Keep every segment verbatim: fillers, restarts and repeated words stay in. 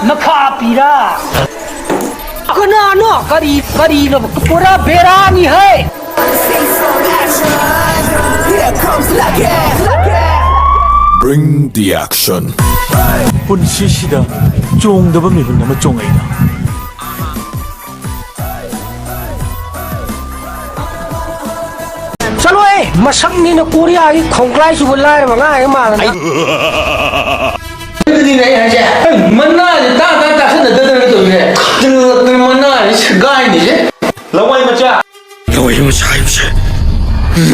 ꯃꯈꯥ ꯄꯤꯔꯥ꯫ ꯀꯅꯥꯅꯣ? ꯀꯔꯤ, ꯀꯔꯤꯅꯣ? ꯄꯨꯔꯥ ꯕꯦꯔꯥꯅꯤ ꯍꯦ꯫ Bring the action. ꯄꯨꯟꯁꯤꯁꯤꯗ ꯆꯣꯡꯗꯕ ꯃꯤꯍꯨꯟ ꯑꯃ ꯆꯣꯡꯉꯛꯏꯗ꯫ ꯆꯠꯂꯣꯍꯦ! ꯃꯁꯛꯅꯤꯅ ꯀꯣꯔꯤꯌꯥꯒꯤ ꯈꯣꯡꯒ꯭ꯔꯥꯏ ꯆꯨꯕ ꯂꯥꯏꯔꯕ ꯑꯉꯥꯡ ꯑꯃ ꯃꯥꯜꯂꯅ꯫ ꯑꯗꯨꯅꯤꯅꯦ ꯑꯩ ꯍꯥꯏꯁꯦ꯫ ꯑꯩ ꯃꯅꯥꯁꯦ ꯇꯥ ꯇꯥ ꯇꯥꯁꯟꯅꯗꯗꯅ ꯇꯧꯔꯤꯁꯦ꯫ ꯇꯤꯜꯂꯛꯇꯅ ꯃꯅꯥꯁꯦ ꯁꯦꯒꯥꯏꯅꯤꯁꯦ꯫ ꯂꯋꯥꯏ ꯃꯆꯥ꯫ ꯂꯋꯥꯏ ꯃꯆꯥ ꯍꯥꯏꯕꯁꯦ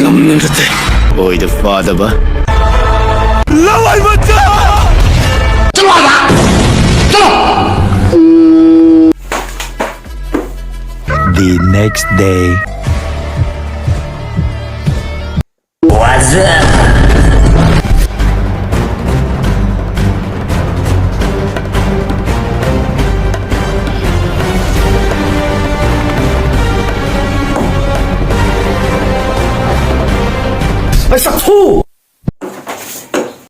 ꯂꯝꯅ ꯅꯠꯇꯦ꯫ ꯑꯣꯏꯗ ꯄꯥꯗꯕ꯫ ꯂꯋꯥꯏ ꯃꯆꯥ! ꯆꯠꯂꯣ ꯑꯥꯗ! ꯆꯠꯂꯣ! The next day. What's up?